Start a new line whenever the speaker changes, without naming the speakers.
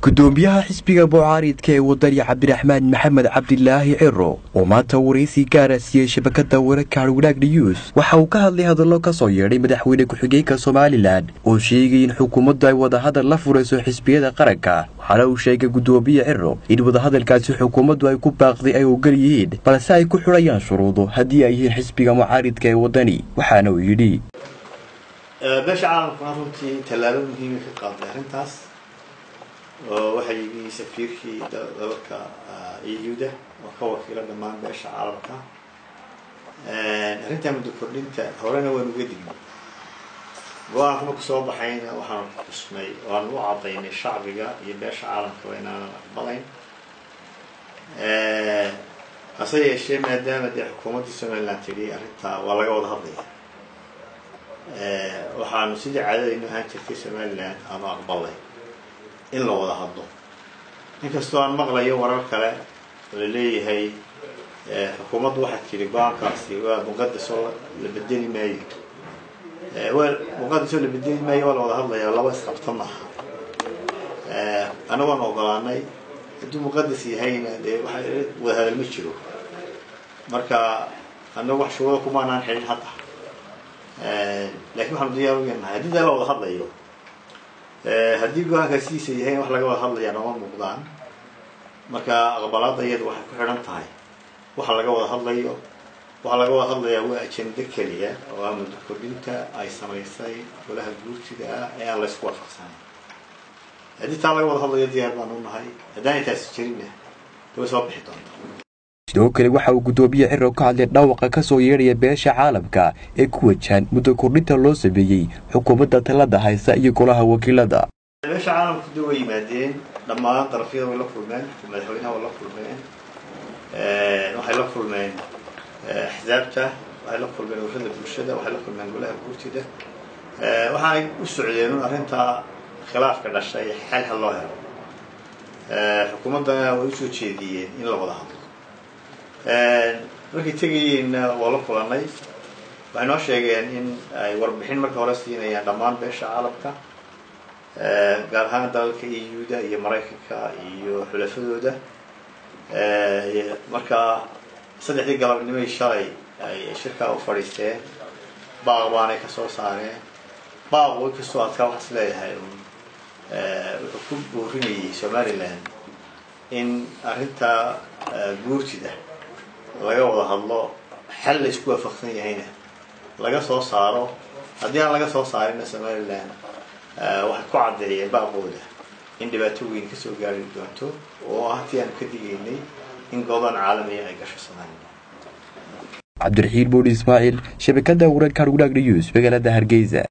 Gudoomiyaha xisbiga mucaaridka ee Wadani, Cabdiraxmaan Maxamed Cabdilaahi Ciro, oo maanta waraysi gaara siiyey shabakada wararka Harwanaag News, waxa uu ka hadlay hadallo kasoo yeedhay madaxweyne ku-xigeenka Somalilan oo sheegay in xukuumaddu ay wadahadal la furayso xisbiyada qaranka. Waxaana uu sheegay gudoomiye Ciro in wadahadalkaasi xukuumaddu ay ku baaqday ay ogol yihiin, balse ay ku xidhayaan shuruudo haddii ay yihiin xisbiga mucaaridka ee Wadani. Waxaana uu yidhi:
Beesha caalamkuna runtii tallaabo muhiima ka qaaday arrintaas, oo waxaa yimi safiirkii dalalka EU-da oo ka wakiila dhammaan beesha caalamka. Arrintaa muddo kordhinta horena waan uga dignay, go-aanka marku soo baxayna waxaanu tusnay, waanu u caddaynay shacbiga iyo beesha caalamkaba inaanan aqbalayn. Hase yeeshee, maadaama dee xukuumaddii Somaliland tidhi arrintaa waa laga wada hadlaya, waxaanu sidii caadadaynu ahaan jirtay Somaliland aanu aqbalay in la wada hadlo, inkastoo aan maqlayo warar kale oo la leeyahay xukuumaddu waxaa tiri go-aankaasi waa muqadas oo la bedeli maayo. Waa muqadas oo la bedeli maayo, waa la wada hadlaya, laba isqabto maaha. Anagu waan ogolaanay. Hadduu muqadas yahayna dee waxa wada hadal ma jiro. Marka anagu wax shuruuda kumaanaan xidhin hadda, lakin waxaanu diyaar u nahay haddii dee la wada hadlayo. Haddii go-aankaa sidiisa yahay, wax laga wada hadlaya nooma muuqdaan. Marka aqbalaada iyadu waxay ku xidhan tahay waxa laga wada hadlayo. Waxa laga wada hadlayaa waa ajendo keliya oo ah muddo kordhinta ay samaysay golaha guurtida ah ee aan laysku waafaqsanayn. Haddii taa laga wada hadlayo, diyaar baan u nahay. Haddaanay taasi jirinna, way soo bixi doontaa.
Sidoo kale waxa uu gudoomiye Ciro ka hadlay dhawaqa kasoo yeedhaya beesha caalamka ee ku wajahan muddo kordhinta loo sameeyey xukuumadda talada haysa iyo golaha wakiilada.
Beesha caalamku de way yimaadeen, dhammaan darafyada way la kulmeen, madaxweynaha way la kulmeen, waxay la kulmeen axsaabta, waxay la kulmeen ururada bulshada, waxay la kulmeen golaha guurtida. Waxaanay u socdeen un arrintaa khilaafka dhashay xal ha loo helo. Xukuumaddana way usoo jeediyeen in la wada hadlo. Markay tegayeenna waa la kulanay. Waxay noo sheegeen in ay warbixin marka hore siinayaan dhammaan beesha caalamka, gaar ahaan dalalka EU-da iyo Maraykanka iyo xulafadooda. Marka 3dii galabnimay shalay ay shirkaa u fadhiisteen, baaq baanay kasoo saareen. Baaqu inkastoo adkaa, waxaa is leeyahay un wuxuu ku boorinayay Somaliland in arrinta guurtida laga wada hadlo, xal la isku waafaqsan yahayna laga soo saaro. Haddii aan laga soo saarina, Somaliland waxay ku caddeeyeen baaqooda in dhibaato weyn kasoo gaari doonto, oo ah tii aanu ka digaynay in godoon caalamiya ay gasho Somaliland.
Cabdiraxiin Booli Ismaaciil, shabakada wararka Harwanaag News, magaalada Hargeysa.